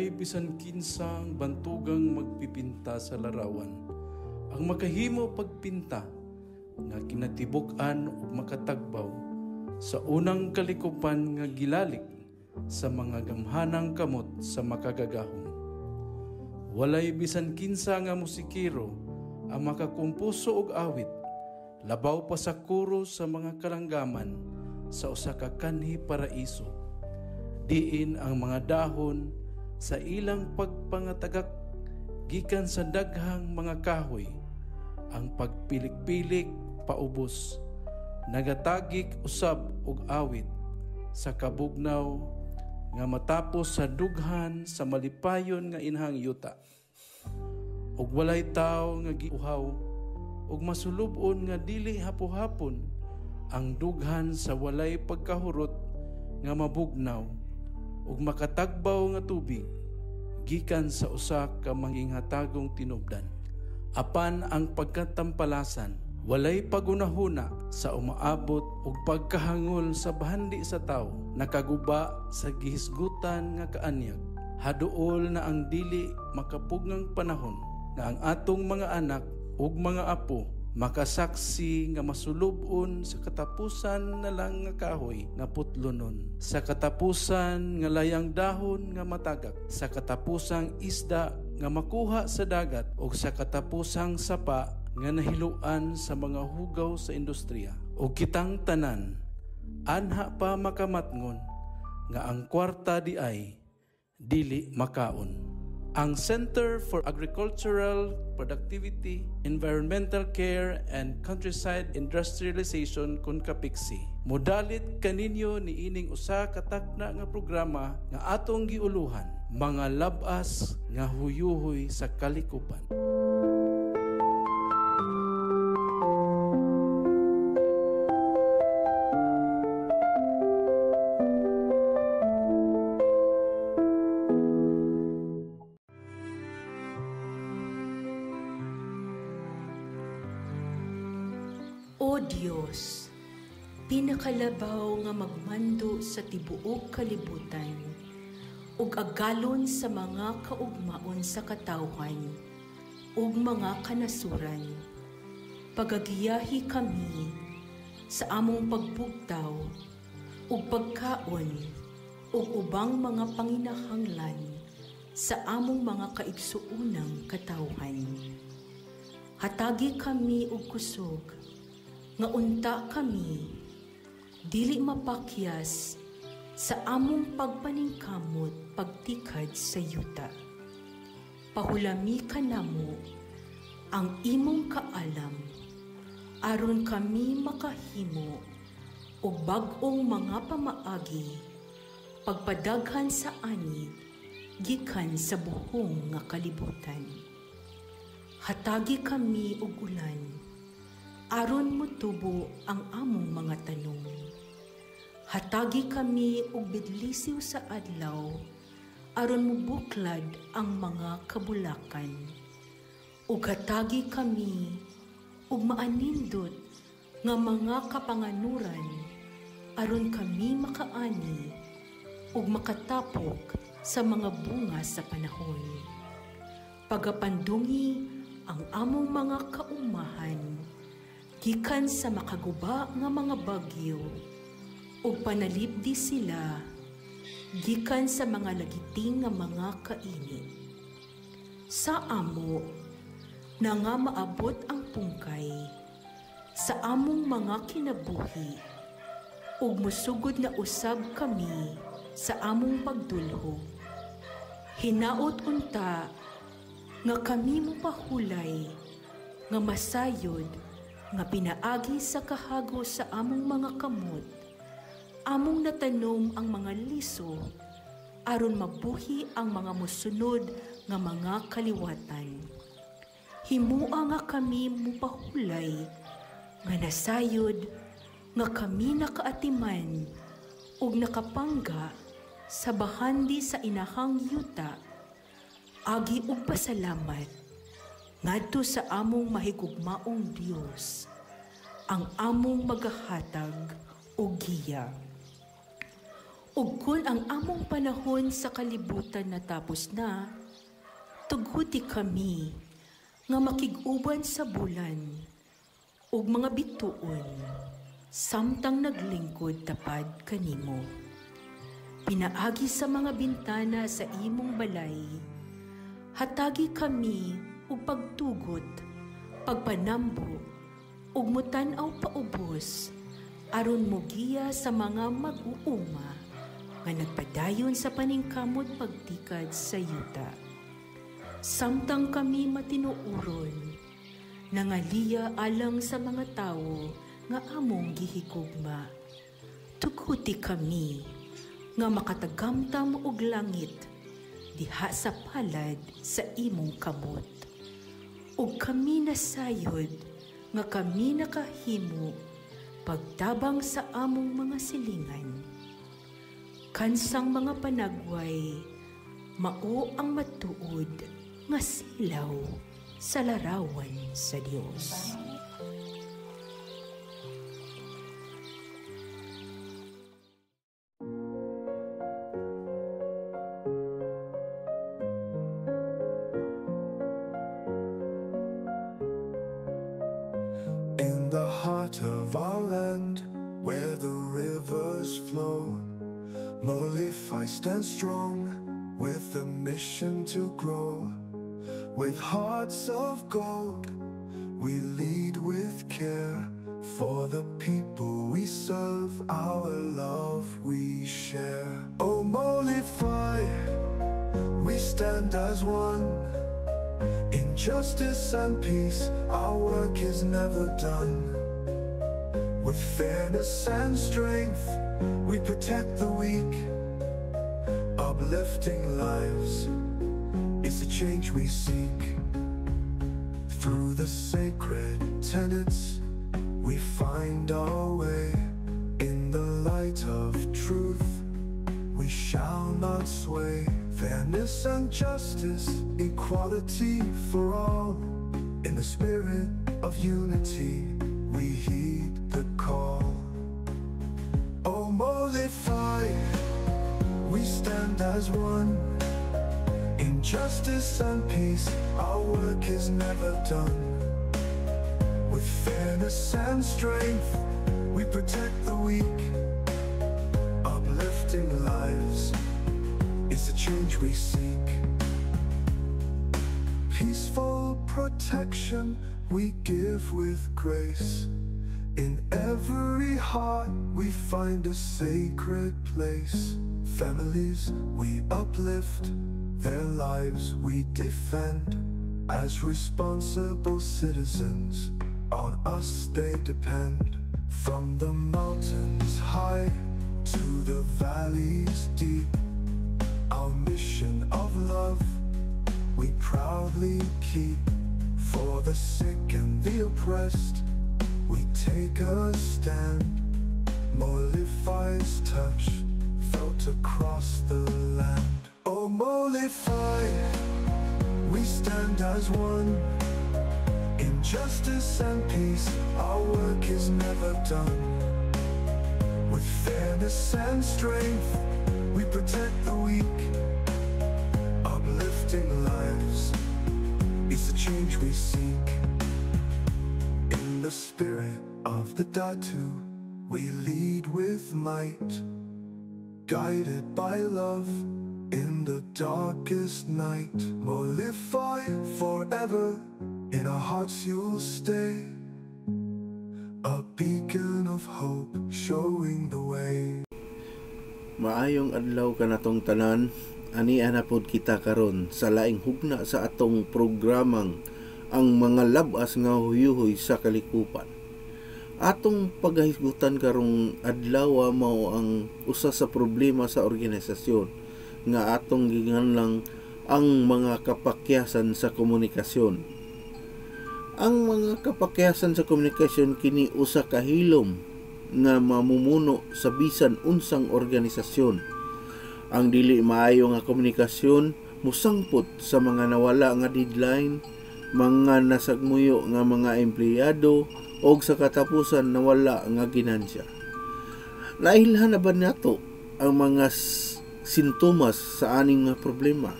Walay bisan kinsang bantugang magpipinta sa larawan ang makahimo pagpinta nga kinatibuk-an ug makatagbaw sa unang kalikupan nga gilalik sa mga gamhanang kamot sa makagagahom. Walay bisan kinsa nga musikero ang makakumpuso og awit labaw pa sa kuro sa mga kalanggaman sa usa ka kanhi paraiso, diin ang mga dahon sa ilang pagpangatagak gikan sa daghang mga kahoy, ang pagpilik-pilik paubos, nagatagik usab og awit sa kabugnaw nga matapos sa dughan sa malipayon nga inhang yuta. Ug walay tawo nga giuhaw ug masulub-on nga dili hapo-hapon ang dughan sa walay pagkahurot nga mabugnaw ug makatagbaw nga tubig gikan sa usa ka manginghatagong tinubdan. Apan ang pagkatampalasan walay pagunahuna sa umaabot ug pagkahangol sa bahandi sa tawo nakaguba sa gihisgutan nga kaanyag. Haduol na ang dili makapugngang panahon nga ang atong mga anak ug mga apo makasaksi nga masulub-on sa katapusan na lang nga kahoy nga putlonon, sa katapusan nga layang dahon nga matagak, sa katapusang isda nga makuha sa dagat, o sa katapusang sapa nga nahiluan sa mga hugaw sa industriya. O kitang tanan, anha pa makamatngon nga ang kwarta di ay dili makaon. Ang Center for Agricultural Productivity, Environmental Care and Countryside Industrialization kun Kapiksi modalit kaninyo niining usa ka takna nga programa nga atong giuluhan, mga labas nga huyuhoy sa kalikupan. O Dios, pinakalabaw nga magmando sa tibuok kalibutan ug agalon sa mga kaugmaon sa katawhan ug mga kanasuran. Pagagiyahi kami sa among pagbugtaw ug pagkaon ug ubang mga panginahanglan sa among mga kaigsuonang katawhan. Hatagi kami og kusog nga unta kami dili mapakyas sa among pagpaningkamot pagtikad sa yuta. Pahulami kanamo ang imong kaalam aron kami makahimo og bag-ong mga pamaagi pagpadaghan sa ani gikan sa buhong nga kalibutan. Hatagi kami og ulan aron motubo ang among mga tanom. Hatagi kami og bidlisiw sa adlaw aron mobuklad ang mga kabulakan. Ug hatagi kami og maanindot nga mga kapanganuran aron kami makaani ug makatapok sa mga bunga sa panahon. Pagapandungi ang among mga kaumahan gikan sa makaguba nga mga bagyo ug panalipdi sila gikan sa mga lagiting nga mga kainit. Sa amo na nga maabot ang pungkay sa among mga kinabuhi ug musugod na usab kami sa among pagdulhog. Hinaot unta nga kami mopahulay nga masayod nga pinaagi sa kahago sa among mga kamot, among natanom ang mga liso aron mabuhi ang mga mosunod nga mga kaliwatan. Himua nga kami mupahulay nga nasayod nga kami nakaatiman ug nakapangga sa bahandi sa inahang yuta, agi og pasalamat ngadto sa among mahigugmaong Dios, ang among magahatag og giya. Ug kun ang among panahon sa kalibutan natapos na, tuguti kami nga makig-uban sa bulan ug mga bituon samtang naglingkod tapad kanimo. Pinaagi sa mga bintana sa imong balay, hatagi kami og pagtugot, pagpanambo, ug mutan-aw paubos aron mogiya sa mga mag-uuma nga nagpadayon sa paningkamot pagtikad sa yuta. Samtang kami matinuoron, nangaliya alang sa mga tawo nga among gihigugma. Tuguti kami nga makatagamtam og langit diha sa palad sa imong kamot. Ug kami nasayod nga kami nakahimo pagtabang sa among mga silingan. Kansang mga panagway, mao ang matuod nga silaw sa larawan sa Dios. In the heart of our land, where the rivers flow, Molify stands strong with a mission to grow. With hearts of gold, we lead with care. For the people we serve, our love we share. Oh Molify, we stand as one. In justice and peace, our work is never done. With fairness and strength, we protect the weak. Uplifting lives is the change we seek. Through the sacred tenets, we find our way. In the light of truth, we shall not sway. Fairness and justice, equality for all. In the spirit of unity, we heed the call. Oh Molify, we stand as one. In justice and peace, our work is never done. With fairness and strength, we protect the weak. Uplifting lives is the change we seek. Peaceful protection we give with grace. In every heart we find a sacred place. Families we uplift, their lives we defend. As responsible citizens, on us they depend. From the mountains high to the valleys deep, our mission of love we proudly keep. For the sick and the oppressed, we take a stand. Molify's touch felt across the land. Oh Molify, we stand as one. In justice and peace, our work is never done. With fairness and strength, we protect the weak. Uplifting lives is the change we seek. In the spirit of the Datu, we lead with might. Guided by love in the darkest night. Molify forever, in our hearts you'll stay. A beacon of hope showing the way. Maayong adlaw kanatong tanan, ania na pod kita karon sa laing hugna sa atong programang ang mga labas nga huyuhoy sa kalikupan. Atong paghahisgutan karong adlaw mao ang usa sa problema sa organisasyon nga atong giganlang ang mga kapakyasan sa komunikasyon. Ang mga kapakyasan sa komunikasyon kini usa ka hilom nga mamumuno sa bisan unsang organisasyon. Ang dili maayo nga komunikasyon musangpot sa mga nawala nga deadline, mga nasagmuyo nga mga empleyado, og sa katapusan nawala nga ginansya. Nailhan na ba nato ang mga sintomas sa aning nga problema.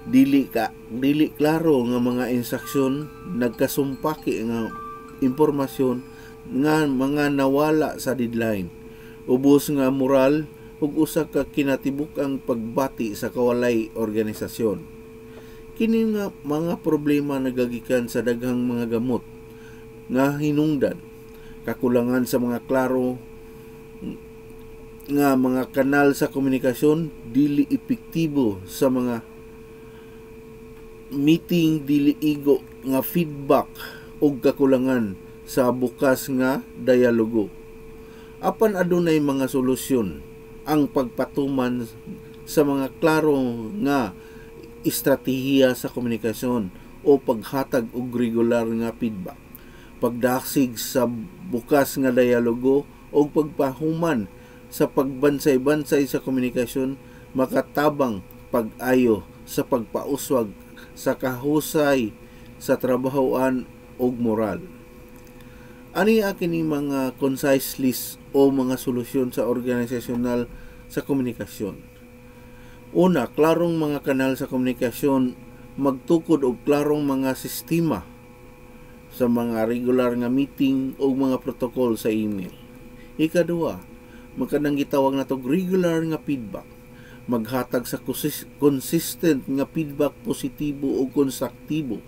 Dili klaro nga mga instruksyon, nagkasumpaki nga impormasyon nga mga nawala sa deadline, ubos nga moral ug usa ka kinatibuk-ang pagbati sa kawalay organisasyon. Kini nga mga problema nagagikan sa daghang mga gamot nga hinungdan, kakulangan sa mga klaro nga mga kanal sa komunikasyon, dili epektibo sa mga meeting, dili igo nga feedback ug kakulangan sa bukas nga dialogo. Apan adunay mga solusyon ang pagpatuman sa mga klaro nga estratehiya sa komunikasyon o paghatag og regular nga feedback, pagdaksig sa bukas nga dialogo o pagpahuman sa pagbansay-bansay sa komunikasyon makatabang pag-ayo sa pagpauswag sa kahusay sa trabahoan ug moral. Ani kini mga concise list o mga solusyon sa organisasyonal sa komunikasyon. Una, klarong mga kanal sa komunikasyon, magtukod og klarong mga sistema sa mga regular nga meeting o mga protocol sa email. Ikaduha, makanang gitawag nato regular nga feedback. Maghatag sa consistent nga feedback, positibo o konstruktibo.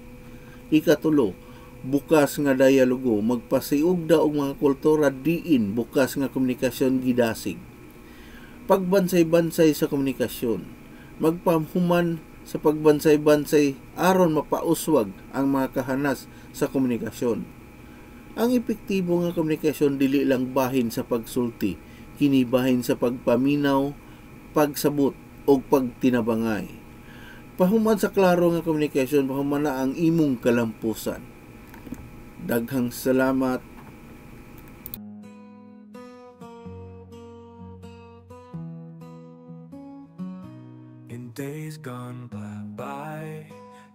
Ikatulo, bukas nga dialogo, magpasiugda og mga kultura diin bukas nga komunikasyon gidasig. Pagbansay-bansay sa komunikasyon, magpahuman sa pagbansay-bansay aron mapauswag ang mga kahanas sa komunikasyon. Ang epektibo nga komunikasyon dili lang bahin sa pagsulti, kini bahin sa pagpaminaw, pagsabot o pagtinabangay. Pahuman sa klaro nga komunikasyon, pahuman na ang imong kalampusan. Daghang salamat. In days gone by,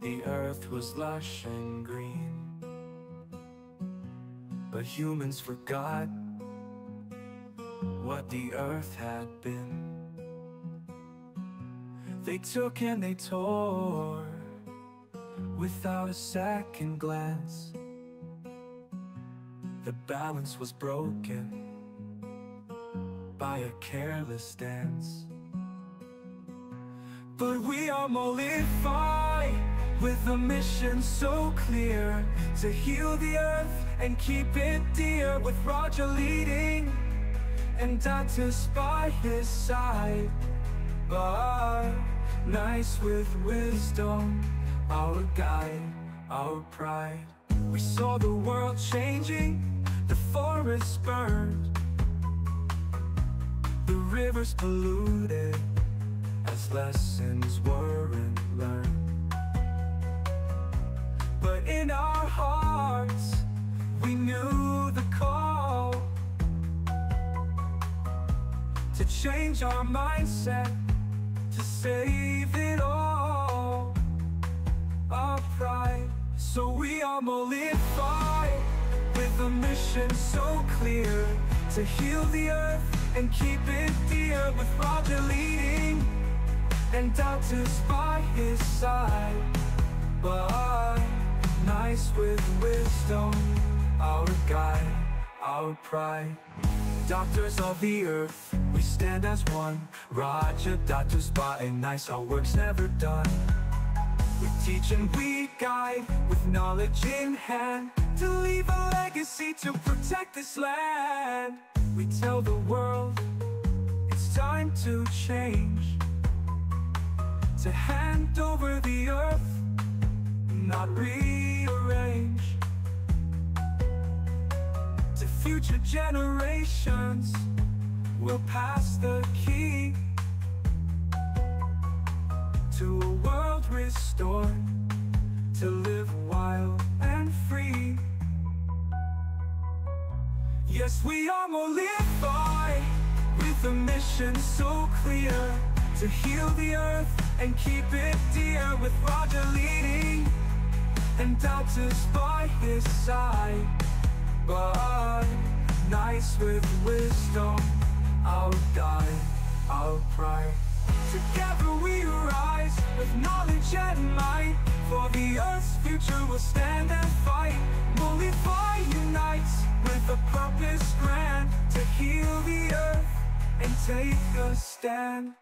the earth was lush and green, but humans forgot what the earth had been. They took and they tore without a second glance. The balance was broken by a careless dance. But we are Moliphy, with a mission so clear, to heal the earth and keep it dear. With Roger leading and doctors by his side, but nice with wisdom, our guide, our pride. We saw the world changing, the forests burned, the rivers polluted, as lessons weren't learned. But in our hearts, we knew the call to change our mindset, to save it all, our pride. So we are Moliphy, with a mission so clear, to heal the earth and keep it dear. With Roger leading and doctors by his side, but nice with wisdom, our guide, our pride. Doctors of the earth, we stand as one. Roger, doctors by and nice, our work's never done. We teach and we guide, with knowledge in hand, to leave a legacy to protect this land. We tell the world, it's time to change, to hand over the earth, not rearrange. To future generations, we'll pass the key to a world restored, to live wild and free. Yes, we are Moliphy, with a mission so clear, to heal the earth and keep it dear. With Roger leading and doctors by his side, but nice with wisdom, our guide. With knowledge and might, for the earth's future we'll stand and fight. Molefy unites with a purpose grand to heal the earth and take a stand.